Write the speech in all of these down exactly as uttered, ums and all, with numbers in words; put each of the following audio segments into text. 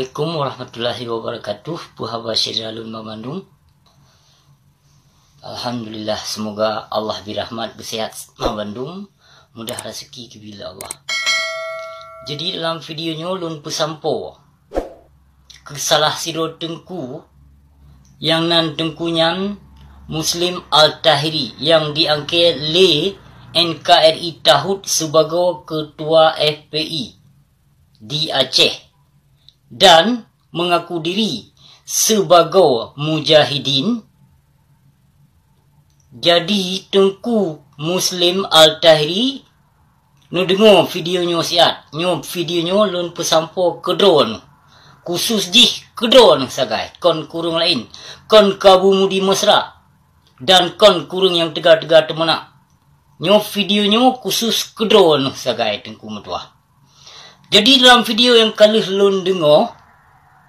Assalamualaikum warahmatullahi wabarakatuh. Peue haba syedara lôn banmandum? Alhamdulillah, semoga Allah bri rahmat beusihat banmandum, mudah raseuki geubri lé Allah. Jadi dalam video nyoe lôn peusampoe keu salah sidroe teungku, nyang nan teungku nyan Muslim Al-Tahiri nyang diangkat lé N K R I Tahut sibagoe keutua F P I di Aceh dan mengaku diri sibagoe mujahidin. Jadi Teungku Muslim Al-Tahiri, neudeungoe video nyoe siat. Nyoe video nyoe lôn peusampoe keu droeneuh, khusus jih keu droeneuh sagai, kon keu ureuëng laén, kon keu Abu Mudi Mesra, dan kon keu ureuëng nyang teuga-teuga teumeunak. Nyoe video nyoe khusus keu droeneuh sagai Teungku meutuah. Jadi dalam video nyang ka lheueh lôn deungoe,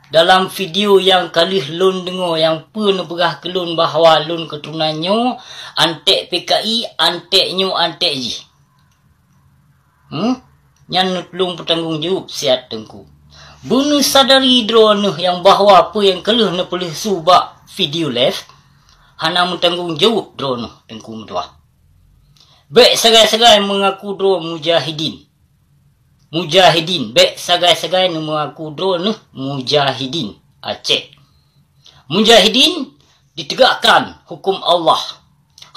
dalam video nyang ka lheueh lôn deungoe nyang peue neupeugah keu lôn bahwa lôn keuturonan nyoe anték P K I, anték nyoe anték jih. Hmm? Nyan neutulông peutanggong jaweueb siat Teungku. Beuneusadari droeneuh nyang bahwa peue nyang ka lheueh neupeuleueh su bak video live hana meutanggong jaweueb droeneuh Teungku meutuah. Bék sagai-sagai meungaku droe mujahidin. Mujahidin, bék sagai-sagai neumeungaku droeneuh mujahidin Aceh. Mujahidin ditegakkan huköm Allah.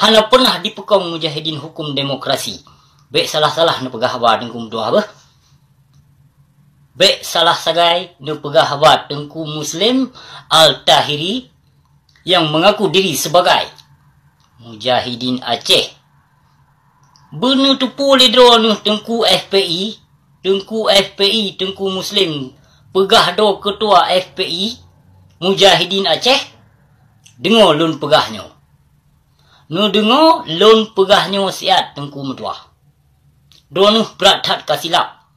Hana peunah dipeukong mujahidin huköm demokrasi. Bék salah-salah neupeugah haba Teungku meutuah beuh. Bék salah sagai neupeugah haba Teungku Muslim Al-Tahiri nyang meungaku diri sibagai mujahidin Aceh. Beuneuteupeue lé droeneuh Teungku F P I, Teungku F P I, Teungku Muslim, peugah droe keutua F P I, mujahidin Aceh? Deungoe lôn peugah nyoe. Neudeungoe lôn peugah nyoe siat Teungku meutuah. Droeneuh brat that ka silap.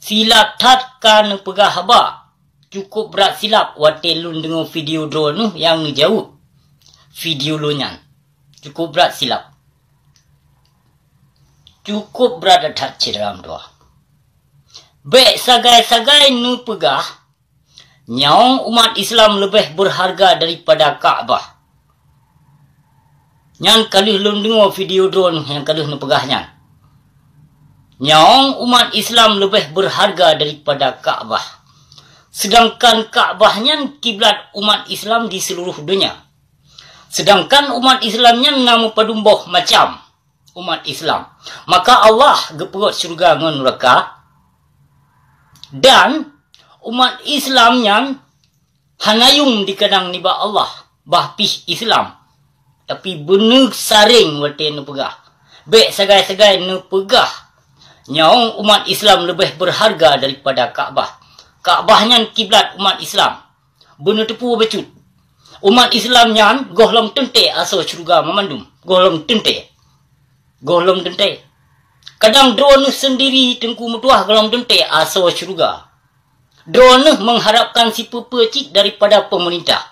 Silap that ka neupeugah haba. Cukôp brat silap watée lôn deungoe video droeneuh nyang neujaweueb video lôn nyan. Cukôp brat silap. Cukôp brat that cit ram dua. Bék sagai-sagai neupeugah nyawöng umat Islam leubeh beurharga daripada Ka'bah. Nyan ka lheueh lôn deungoe video droeneuh nyang ka lheueh neupeugah nyan. Nyawöng umat Islam leubeh beurharga daripada Ka'bah. Seudangkan Ka'bah nyan kiblat umat Islam di seuluruh donya. Seudangkan umat Islam nyan na meupadum boh macam umat Islam. Maka Allah geupeugöt syeuruga ngon nuraka, dan umat Islam nyan hana yuem dikadang nibak Allah, bah pih Islam. Tapi beuneusaréng watée neupeugah. Bék sagai-sagai neupeugah nyawöng umat Islam leubeh beurharga daripada Ka'bah. Ka'bah nyan kiblat umat Islam. Beuneuteupeue bacut. Umat Islam nyan gohlom teuntée asoe syeuruga mamandum. Gohlom teuntée. Gohlom teuntée. Kadang droeneuh seundiri Teungku meutuah gohlom teuntée asoe syeuruga. Droeneuh mengharapkan sipeue-peue cit daripada peumeurintah.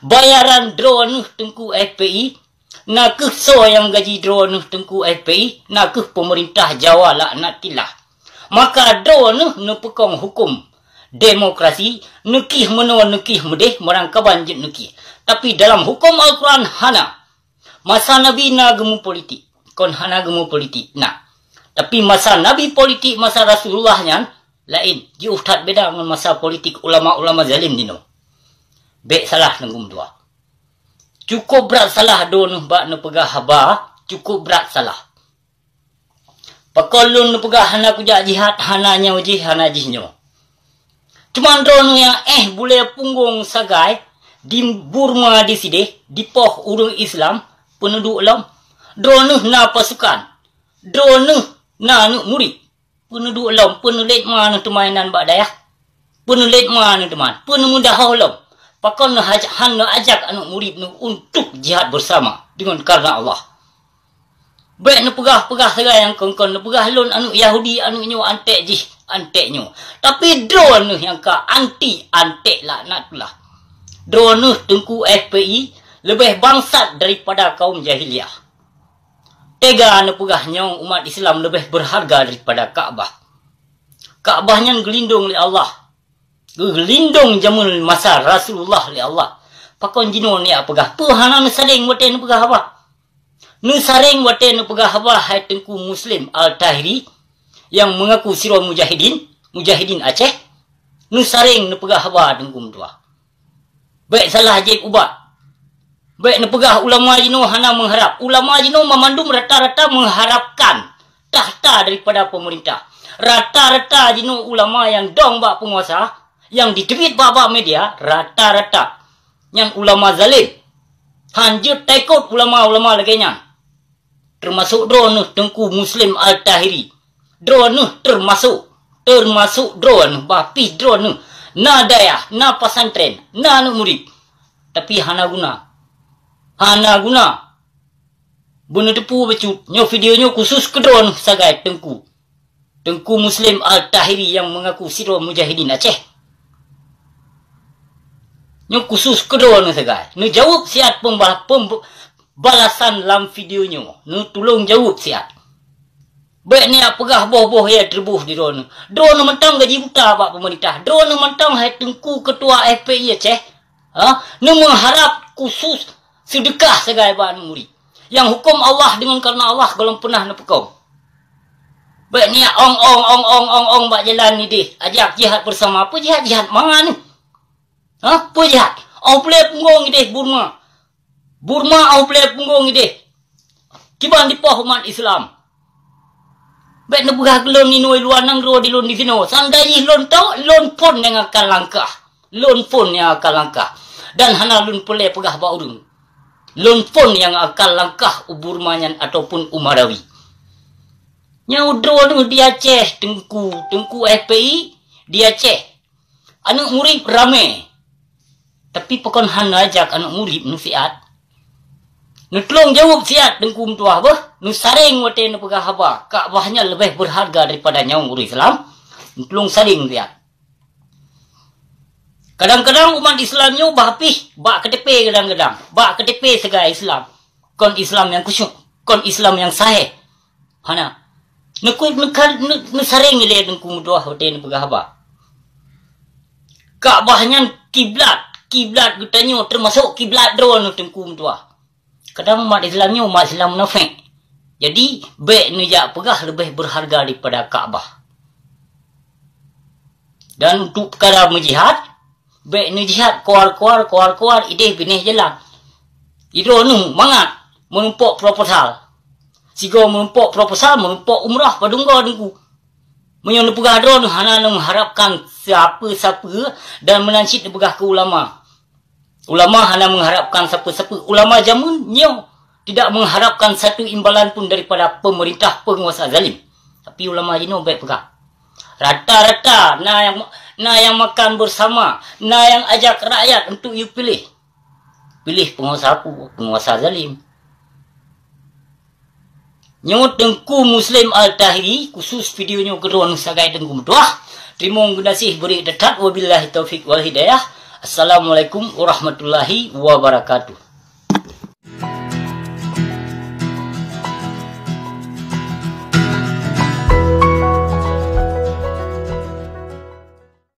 Bayaran droeneuh Teungku F P I, na kheueh soe nyang gaji droeneuh Teungku F P I, na kheueh peumeurintah Jawa laknatillah. Maka droeneuh neupeukong huköm demokrasi, neukieh meunoe neukieh meudeh, meurangkaban jeuet neukieh. Tapi dalam huköm Al-Quran hana. Masa Nabi na geumeupolitik, kon hana geumeupolitik, na. Tapi masa Nabi politik, masa Rasulullah nyan laén, jiôh that beda ngon masa politik ulama-ulama zalim dinoe. Bék salah Teungku meutuah. Cukôp brat salah droeneuh bak neupeugah haba, cukôp brat salah. Pakon lôn neupeugah hana kujak jihad, hana nyoe jih, hana jih nyoe. Cuman droeneuh nyang éh bulée punggong sagai di Burma disideh, dipoh ureuëng Islam, peue neuduek lom. Droeneuh na pasukan. Droeneuh na aneuëk murit. Peue neuduek lom, peue neulét ma neuteumainan bak dayah. Peue neulét ma neuteumainan, peue neumeudahoe lom. Pakon neuhaj-, han neuajak aneuëk murit neuh untuk jihad beusama deungon kareuna Allah. Bék neupeugah-peugah sagai nyang kon-kon, neupeugah lôn aneuëk Yahudi, aneuëk nyoe anték jih, anték nyoe. Tapi droeneuh nyang ka anti anték laknatullah. Droeneuh Teungku F P I leubeh bangsat daripada kaum jahiliyah. Tega neupeugah nyawöng umat Islam leubeh beurharga daripada Ka'bah. Ka'bah nyan geulindong lé Allah. Geulindong jameun masa Rasulullah lé Allah. Pakon jinoe neujak peugah? Peue hana neusareng watée neupeugah haba? Neusareng watée neupeugah haba hai Teungku Muslim Al-Tahiri nyang meungaku sidroe mujahidin, mujahidin Aceh. Neusareng neupeugah haba Teungku meutuah. Bék salah jieb ubat. Bék neupeugah ulama jinoe hana meuharab. Ulama jinoe mamandum rata-rata meuharabkan takhta daripada peumeurintah. Rata-rata jinoe ulama nyang dong bak peunguasa, nyang jiteubiet bak-bak media, rata-rata nyan ulama zalim. Hanjeuet taikot ulama-ulama lagée nyan. Teumasok droeneuh Teungku Muslim Al-Tahiri. Droeneuh teumasok, teumasok droeneuh, bah pih droeneuh. Na dayah, na pesantren, na aneuëk murit. Tapi hana guna. Hana guna. Beuneuteupeu bacut, nyoe video nyoe khusus keu droeneuh sagai Teungku. Teungku Muslim Al-Tahiri nyang meungaku sidroe mujahidin Aceh. Nyoe khusus keu droeneuh sagai. Neujaweueb siat pemba-, pem-, balasan lam video nyoe. Neutulông jaweueb siat. Bék neujak peugah boh-boh nyang teuboh di droeneuh. Droeneuh mantong gaji buta bak peumeurintah. Droeneuh mantong hai Teungku Keutua F P I Aceh. Ha? Neumeuharab khusus seudeukah sagai bak aneuëk murit. Nyang huköm Allah deungon kareuna Allah gohlom peunah neupeukong. Bék neujak ong-ong, ong-ong, ong-ong bak jalan nideh. Ajak jihad beusama. Peue jihad? Jihad mangat nyoe. Ha? Peue jihad? Oh, peureulée punggong ideh Burma. Burma oh peureulée punggong ideh. Kiban dipoh umat Islam. Bék neupeugah keu lôn inoe luwa nanggroe di lôn disinoe. Seandai jih lôn tôk, lôn phon nyang akan langkah. Lôn phon nyang akan langkah. Dan hana lôn peureulée peugah bak ureuëng. Lôn phon nyang akan langkah u Burma nyan ataupun u Marawi. Nyoe droeneuh di Aceh, Teungku, Teungku F P I di Aceh. Aneuëk murit ramé. Tapi pakon hana jak aneuëk murit neusiat? Neutulông jaweueb siat Teungku meutuah beuh, neusareng watée neupeugah haba. Ka'bah nyan leubeh beurharga daripada nyawöng ureuëng Islam. Neutulông sareng siat. Kadang-kadang umat Islam nyoe bah pih bak K T P kadang-kadang. Bak K T P sagai Islam. Kon Islam nyang khusyuk, kon Islam nyang sahih. Hana. Neuku-, neuka-, neu-, neusareng ilée Teungku meutuah watée neupeugah haba. Ka'bah nyan kiblat, kiblat geutanyoe teumasok kiblat droeneuh Teungku meutuah. Kadang umat Islam nyoe umat Islam munafék. Jadi, bék neujak peugah leubeh beurharga daripada Ka'bah. Dan untuk peukara meujihad, bék neujihad koar-koar, koar-koar, ideh binéh jalan. Idroeneuh mangat meurumpok proposal. Sigoe meurumpok proposal, meurumpok umrah padum goe Teungku. Meunyoe neupeugah droeneuh hana neumeuharapkan sapeue-sapeue dan meunan cit neupeugah keu ulama. Ulama hana mengharapkan sapeue-sapeue. Ulama jameun nyoe tidak mengharapkan satu imbalan pun daripada pemerintah penguasa zalim. Tapi ulama jinoe bék peugah. Rata-rata na nyang, na nyang makan bersama, na nyang ajak rakyat untuk yue piléh. Piléh penguasa pu-, penguasa zalim. Nyoe Teungku Muslim Al-Tahiri, khusus video nyoe keudroe sagai Teungku meutuah. Teurimong geunaséh beurik that-that. Wabillahi taufiq wal hidayah. Assalamualaikum warahmatullahi wabarakatuh.